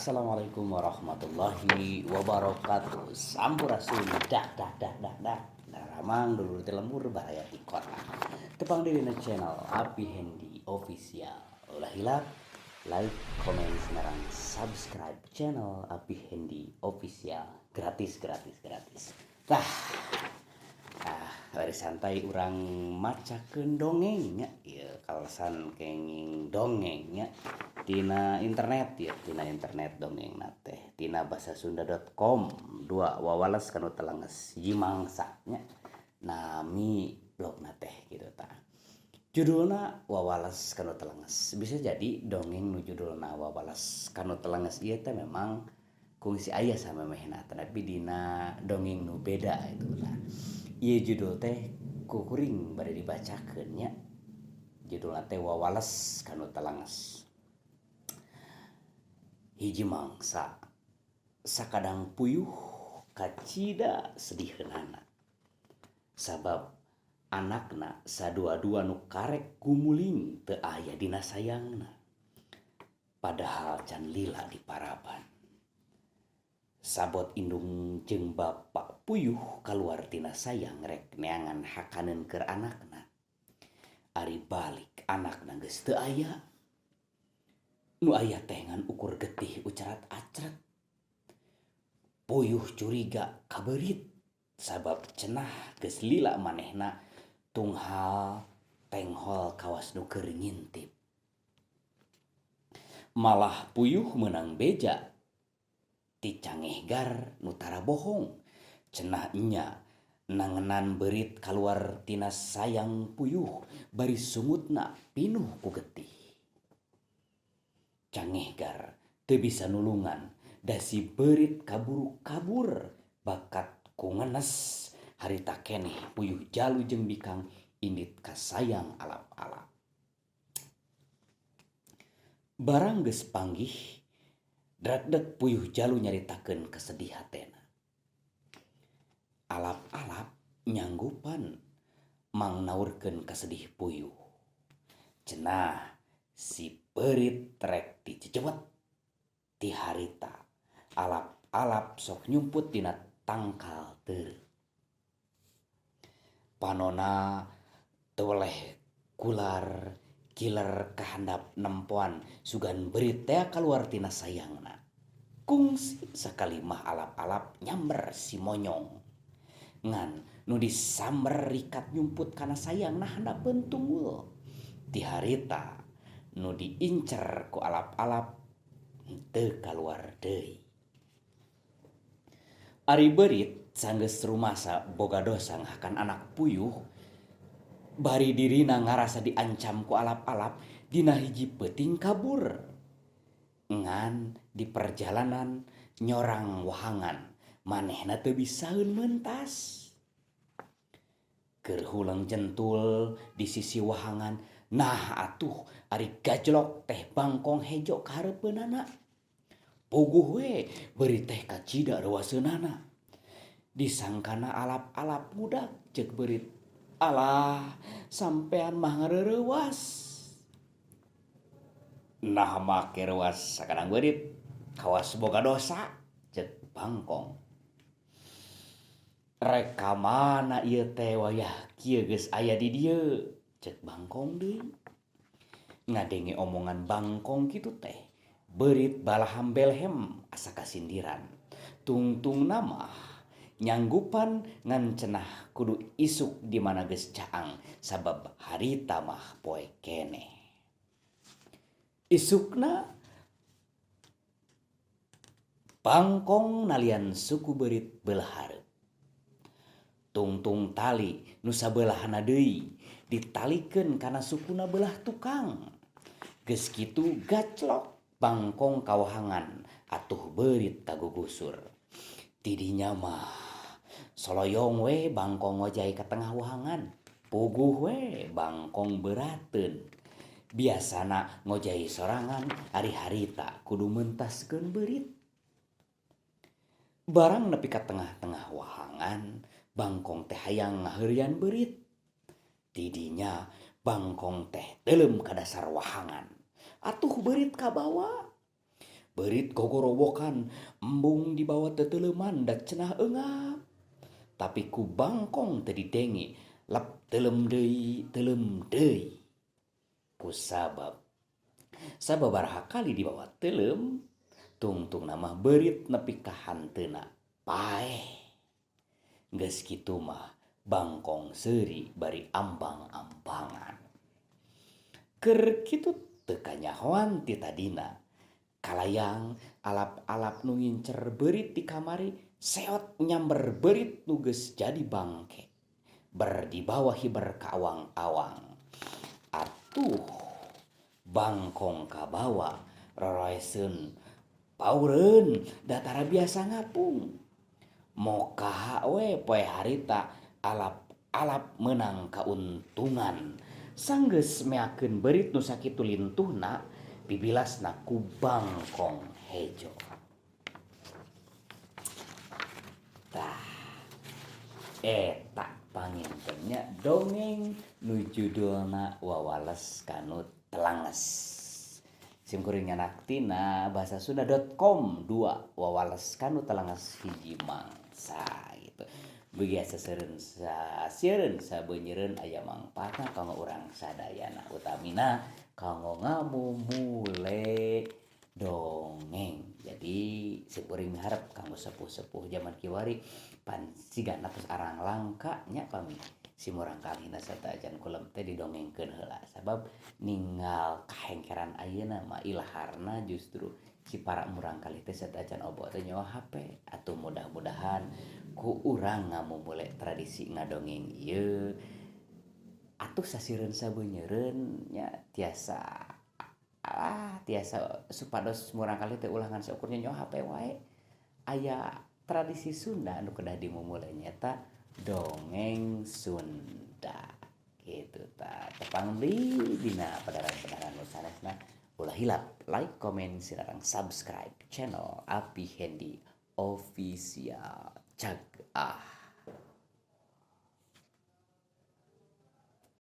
Assalamualaikum warahmatullahi wabarakatuh. Sampurasun, dah dah dah dah dah. Daramang dulur ti lembur baraya ti kota. Tepang di dina channel Api Hendi Official. Ulah hilap like, komen, sareng subscribe channel Api Hendi Official. Gratis, gratis, gratis. Tah. Ah, bari santai urang macakeun dongeng nya. Ieu kaleresan kenging dongeng nya tina internet ya, tina internet dongengna teh tina bahasasunda.com dua wawales kanu telenges Jimangsa nya nami blogna teh gitu tah. Judulna Wawales kanu telenges. Bisa jadi dongeng nu judulna Wawales kanu telenges ieu teh memang kungsi aya samemehna, tapi dina dongeng nu beda itu tah. Ieu judul teh ku kuring bade dibacakeun nya. Judulna teh Wawales kanu telenges. Hiji mangsa sakadang puyuh kacida sediheunana sabab anakna sadua-dua nu karek gumuling teu aya dina sayangna, padahal can lila diparaban. Sabot indung jeung bapa puyuh kaluar tina sayang rek neangan hakaneun keur anakna. Ari balik anakna geus teu aya. Nu aya teh ngan ukur getih ucrat-acret. Puyuh curiga ka beurit sabab cenah geus lila manehna tunghal tenghol kawas nu keur ngintip. Malah puyuh meunang beja ti cangehgar nu tara bohong. Cenah nya nangenan beurit kaluar tina sayang puyuh bari sungutna pinuh ku getih. Cangehgar teu bisa nulungan da si beurit kaburu kabur bakat ku ngenes harita keneh puyuh jalu jeung bikang indit ka sayang alap-alap. Barang geus panggih drakdek puyuh jalu nyaritakeun kasedih hatena. Alap-alap nyanggupan mangnaurkeun kasedih puyuh. Cenah si beurit rek dijejewet ti harita alap-alap sok nyumput dina tangkal teureum. Panona teu weleh gular giler kahandap nempoan sugan beurit tea kaluar tina sayangna. Kungsi sakali mah alap-alap nyamber si monyong. Ngan nu disamber rikat nyumput kana sayangna handapeun tunggul. Ti harita nu diincer ku alap-alap teu kaluar deui. Ari beurit sanggeus rumasa boga dosa ngahakan anak puyuh, bari dirina ngarasa diancam ku alap-alap dina hiji peuting kabur. Ngan di perjalanan nyorang wahangan manehna teu bisaeun mentas. Keur huleng jentul di sisi wahangan, nah atuh ari gajlok teh bangkong hejo ka hareupeunana. Puguh we beurit teh kacida reuaseunana. Disangkana alap-alap ngudag ceuk beurit. Alah, sampean mah ngareureuwas. Nah make reuas sakadang beurit, kawas boga dosa ceuk bangkong. Rek ka mana ieu teh wayah kieu geus aya di dieu ceuk bangkong deui. Ngadenge omongan bangkong kitu teh beurit balaham belhem asa kasindiran. Tungtungna mah nyanggupan ngan cenah kudu isuk di mana geus caang sabab harita mah poe keneh. Isukna bangkong nalian suku beurit beulah hareup. Tungtung tali nu sabelahna deui ditalikeun kana sukuna beulah tukang. Geus kitu gaclok bangkong ka wahangan atuh beurit kagugusur. Tidinya mah soloyong we bangkong ngojay ka tengah wahangan. Puguh we bangkong beurateun. Biasana ngojay sorangan ari harita kudu mentaskeun beurit. Barang nepi ka tengah-tengah wahangan, bangkong teh hayang ngaheureuyan beurit. Tidinya bangkong teh teuleum ka dasar wahangan. Atuh beurit kabawa. Beurit gogorowokan, embung dibawa teteleuman da cenah eungap. Tapi ku bangkong teu didenge, lep teuleum deui teuleum deui. Kusabab sababaraha kali dibawa teuleum, tungtungna mah beurit nepi ka hanteuna paeh. Geus kitu mah bangkong seuri bari ambang-ambangan. Keur kitu teu kanyahoan ti tadina. Kalayang alap-alap nu ngincer beurit di kamari seot nyamber beurit nu geus jadi bangke. Ber dibawa hiber ka awang-awang. Atuh bangkong kabawa roroeseun paureun da tara biasa ngapung. Mokaha we poe harita alap-alap meunang kauntungan. Sanggeus meakeun beurit nu sakitu lintuhna pibilasna ku bangkong hejo. Tah eta panginten nya dongeng nu judulna Wawales Kanu Telanges. Sim kuring nyanak tina bahasa sunda.com dua wawales kanu telanges hiji mangsa gitu. Biasa seureun sasieun sabeunyereun aya mangpaatna kanggo urang sadayana utamina kanggo ngamumule dongeng. Jadi sim kuring miharep kanggo sepuh-sepuh jaman kiwari pan sigana tos arang langka nya pami si murang kalihna sateuacan kulem teh didongengkeun heula sabab ninggal kahengkeran ayeuna mah ilaharna justru si para murang kalih teh sateuacan obo teh nyawa HP atuh mudah-mudahan ku urang ngamumule tradisi ngadongeng ieu atuh sasireun sabeunyereun nya tiasa ah tiasa supados murang kalih teh ulah ngan saukur nyawa HP wae. Aya tradisi Sunda anu kedah dimumule nyaeta dongeng Sunda gitu tah. Tepang deui dina padaran-padaran nu sanesna ulah hilap like, comment, sareng subscribe channel Api Hendy Official. Cag ah.